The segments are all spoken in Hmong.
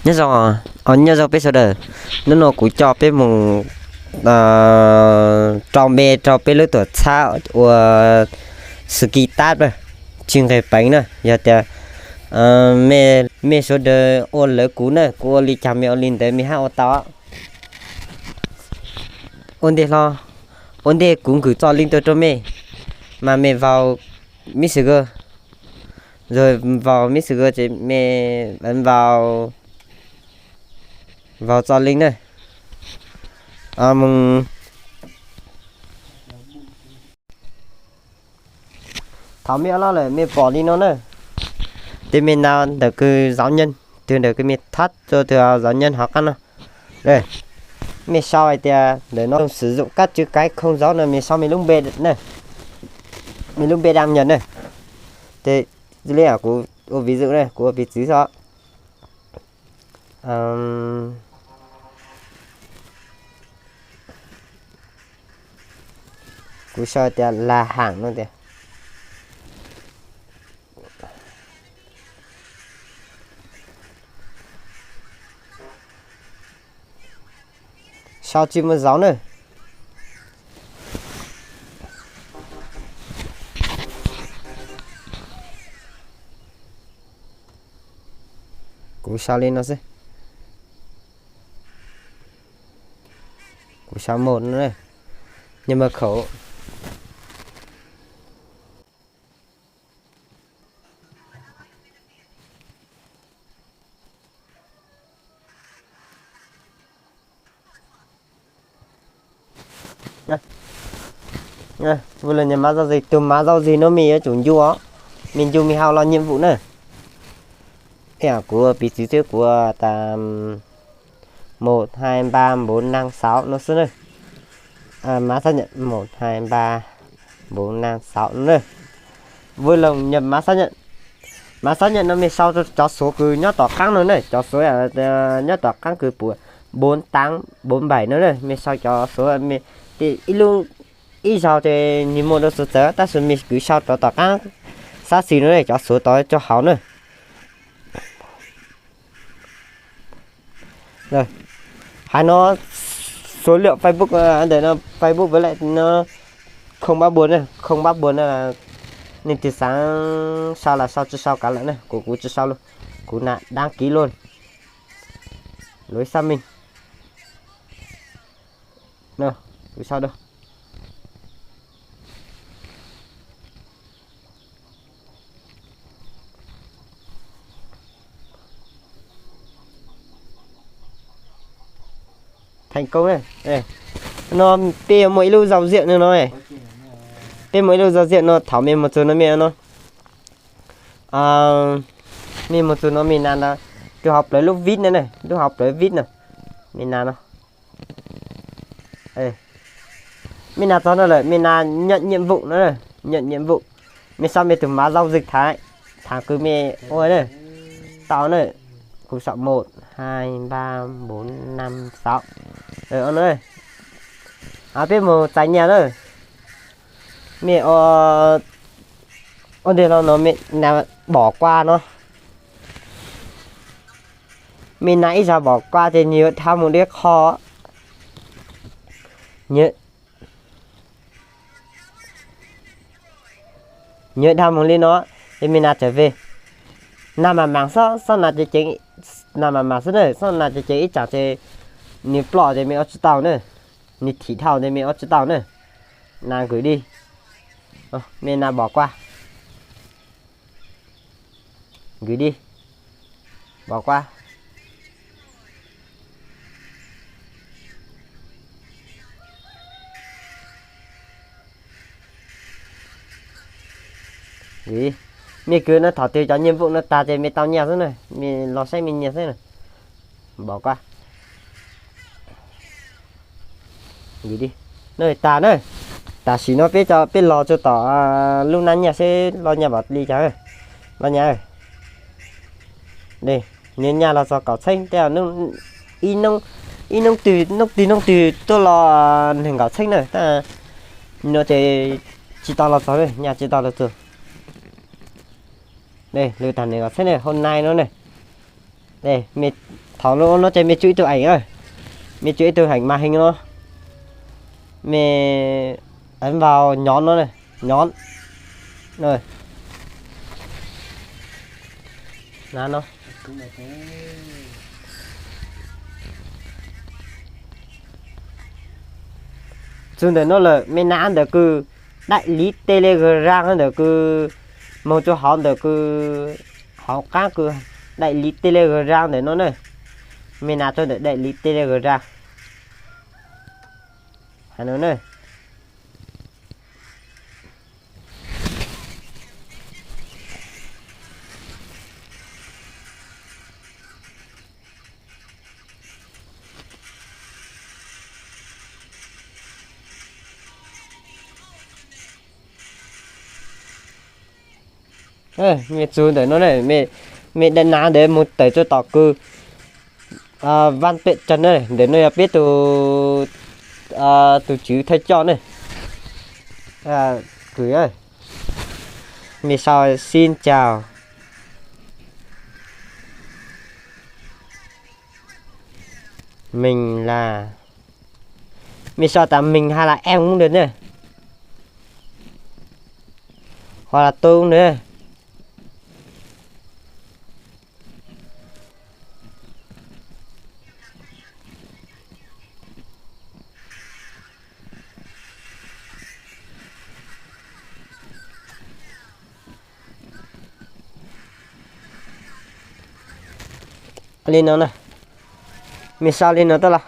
Nyob zoo, nyob zoo peb sawv daws. Hnub no kuv coj peb mus rau me rau peb lub tuam txhab ua ski tab, tsis nqis peev na. Yog tias me sawv daws ua lawv kuv na, kuv ua li cas me ua li ntawd me hab ua tau. Ua ntej hlo, ua ntej kuv nkwm txoj link tuaj rau me, mas me vau Messenger, vau Messenger ces me vau, vau txoj link na. Thaum me ua loj lawm me pom li no na, tus me na ntawm kws zauv nyeej, tus ntawm kws me thab rau tus zauv nyeej hauv qab no. Me sau hais tias ntawm no sử dụng các chữ cái không dấu no, me sau me lub npe, me lub npe đăng nhập na. Ces li kuv ua ví dụ na, kuv ua piv txwv xwb. Kuv sau tias là Hang no tias. Sau tsis muaj dấu na. Kuv sau li no xwb. Kuv sau một no, nhập mật khẩu. Vui lòng nhập mã giao dịch, tus mã giao dịch no me yuav tsum ncu os, me ncu me hau lo nhiệm vụ na. Kuv piv txwv xwb, kuv ua tas một hai ba bốn năm sáu no xwb na. Mã xác nhận một hai ba bốn năm sáu no na. Vui lòng nhập mã xác nhận. Mã xác nhận no me sau cov số kws nyob tom qab no na, cov số nyob tom qab kws pum bốn tám bốn bảy no na, me sau cov số, ib lub, ib zaug ces nws muaj dua số txawv tab sis me kwv sau rov tom qab xab xis no na, cov số tod tso hauv na. Hais no số liệu Facebook, ntawm no Facebook với lại nó không bắt buộc nữa, không bắt buộc nữa là nên từ sáng sau là sau, chưa sau cả lận nữa, của của chưa sau luôn, của nạn đáng ký luôn. Lối xác minh. Nó, từ sau đâu. Thành công này. Ê, no peb muaj ib lub giao diện no no. Peb muaj ib lub giao diện no, thaum me mus txug no me no. Me mus txug no me na, tus hauv plawv lub vít no ne, lub hauv plawv vít no. Me na no. Me na txog no lawm, me na nhận nhiệm vụ no, nhận nhiệm vụ. Me sau me tus mã giao dịch thav, thav kws me ua na, tau na. Kuv sau một hai ba bốn năm sáu. Peb mus txais nyiaj na. Me ua ntej no no me na bỏ qua no. Me na ib zag bỏ qua ces nws yuav dhau mus deb qho. Nws yuav dhau mus li no, ces me na trở về. Nag mam mam xob, xob nag ceev ceev, nag mam mam xwb na, xob nag ceev ceev ib tsam ces nws ploj ces me ua tsis tau na, nws thim dhau ces me ua tsis tau na. Na gửi đi. Me na bỏ qua. Gửi đi. Bỏ qua. Gửi. Me kwv no thaum twg cov nhiệm vụ no tag ces me tau nyiaj xwb na, me los saib me nyiaj xwb na. Bỏ qua. Gửi đi. No tas na. Tam sim no peb, peb los tsuas tom lub nab nyiaj seb los nyiaj npaum li cas. Los nyiaj. Nyiaj los txog kaum txheeb tej, ib hnub twg hnub twg tuaj los nees nkaum txheeb na, tab no ces tsis tau los txog, nyiaj tsis tau los txog. Lwm tag nees nkaum txheeb ne, hôm nay no ne. Thaum no ces mej tsuj ib tug eem, mej tsuj ib tug eem mas heev no, mej ấn vào nhóm no, nhóm no. Txug ntawm no lawm mej nav ntawm kws đại lý Telegram ntawm kws, moog rua hauv ntawm kws, hauv qab kws đại lý Telegram ntawm no na. Mej nav rua ntawm đại lý Telegram hauv no na. Mej txug ntawm no na, mej, mej nav ntawm moog tawm rua tom kws văn tự trần na, ntawm no yog peb tug, tug tswv thawj coj na. Kws, mej sau xin chào, mình là, mej sau tas mình hay là em cũng được na, hoặc là tôi cũng được. Li no na, mej sau li no tuaj los,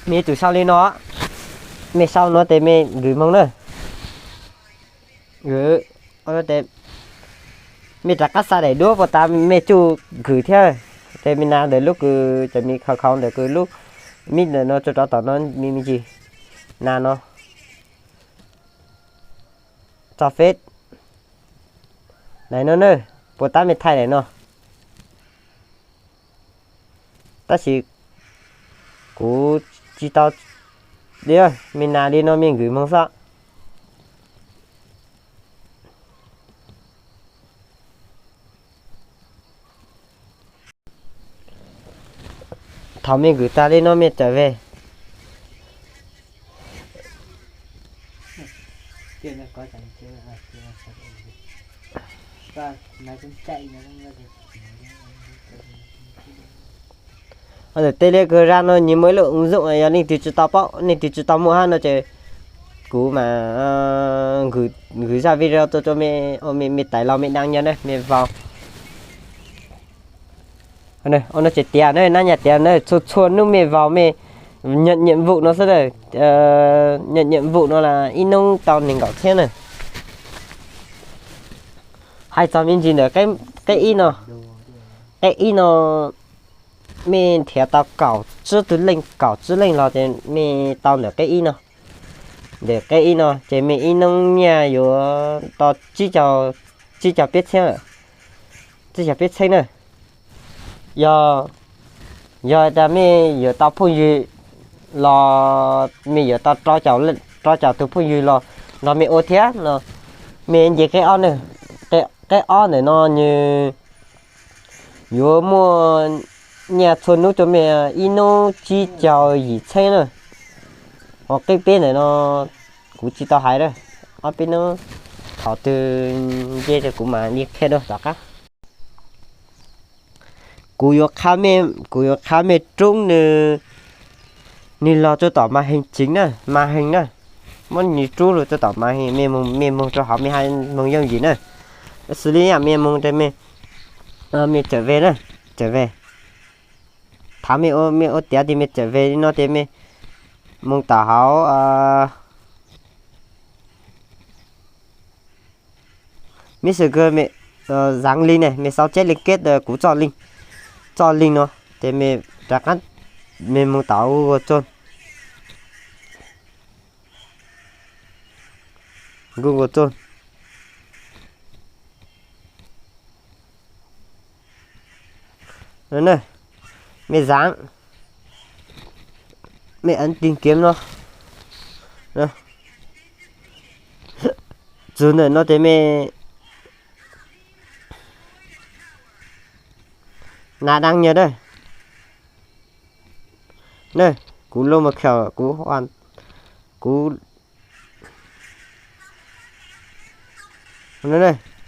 mej yuav tsum sau li no, mej sau no tes mej gửi moog na. Mej rov qab xa daim duab puas tas mej tsuj gửi thiab. Tes mej nav ntawm lub kws cov mej khaus khaus ntawm kws lub mib ntawm no rua rov tom no me me ntsis, nav no, tso feb, daim no na, puas tab mej thaij daim no. Tab sis kuv tsis tau, mej nav li no mej gửi moog xwb. Thaum mej gửi tas li no mej tawm ve. Ntawm Telegram no nws muaj ib lub ứng dụng yog leej twg tsis tau paub, leej twg tsis tau muaj hab no ces kuv mam gửi zaj video tuaj rua mej, mej tải los mej đăng ký na mej vào. No ces tiav na, nab nyas tiav na, txhua txhua hnub mej vào mej nhận nhiệm vụ no xwb na. Nhận nhiệm vụ no las ib hnub tau nees nkaum txhiab na. Hais txog me ntsis ntawm qeb ib no, qeb ib no mej nrhiav tau kaum tsib tug leej, kaum tsib leej los ces mej tau ntawm qeb ib no. Ntawm qeb ib no ces mej ib hnub nyiaj yuav tau tsib caug peb txhiab, tsib caug peb txhiab na. Yog, yog tas mej yuav tau phooj ywg los mej yuav tau rau caum tug phooj ywg los nrog mej ua thiab no, mej nce qeb ob na. Qeb ob ntawm no nws yuav muaj nyiaj txhua hnub rua mej ib hnub tsib caug yim txhiab na. Ho qeb peb ntawm no kuv tsis tau hais na, ob peb hnub thaum twg nce ces kuv mam li qhia dua tom qab. Kuv yuav, kuv yuav qha mej rub nws, nws los rua tom màn hình chính na, màn hình na. Muab nws rub los rua tom màn hình, mej moog rua hauv mej hab moog yooj yim na. Xws li yam mej moog tes mej, mej trở về na, trở về. Thaum mej ua tiav tes mej trở về li no tes mej moog tom hauv Messenger, mej dán link na, mej sau chép liên kết, kuv tso link, tso link no, ces mej rov qab mej moog tom Google Chrome, Google Chrome. Mej dán, mej ấn tìm kiếm no. Txug ntawm no ces mej, Nas đăng nhập na. Na, kuv lub mật khẩu, kuv, kuv,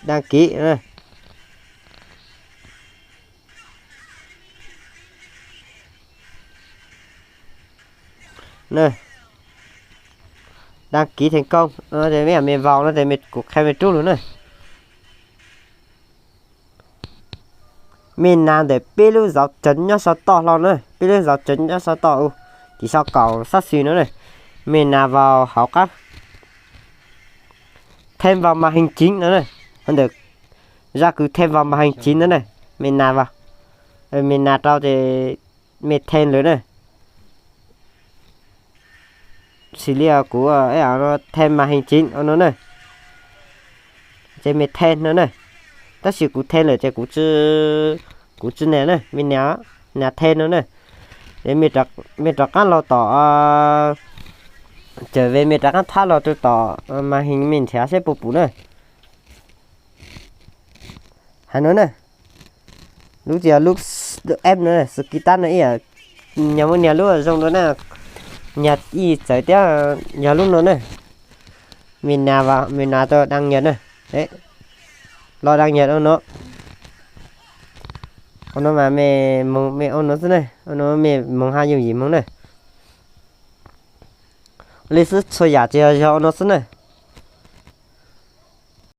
đăng ký. Đăng ký thành công no ces mej, mej vào no ces kuv qhia mej rub lug na. Mej nas ntawm peb lub dấu chấm nyob sau toj hlo na, peb lub dấu chấm nyob sau toj u, ces sau kaum sab xis no na. Mej nas vào hauv qab thêm vào màn hình chính no na, hauv ntawm zaj kws thêm vào màn hình chính no na, mej nas vào, mej nas rau ces mej thêm lawm na. Xws li kuv thêm màn hình chính no na, ces mej thêm no na. Tab sis kuv thêm lawm ces kuv, kuv tsi nas na, mej nas, nas thêm no na. Ces mej rov qab los tom, tawm ve mej rov qab thab los rau tom màn hình mej nrhiav seb puas pum na. Hais no na, lub, lub app no, Skype no ib yam, nyag muab nias lub zoo dua na, nyag ib txawv thiab, yog lub no na. Mej nas, mej nas rau đăng nhập na, los đăng nhập no. Ua no mas mej moog, mej ua no xwb na, ua no mej moog hab yooj yim moog na. Li xwb, txhua yam tsuas yog, yog ua no xwb na.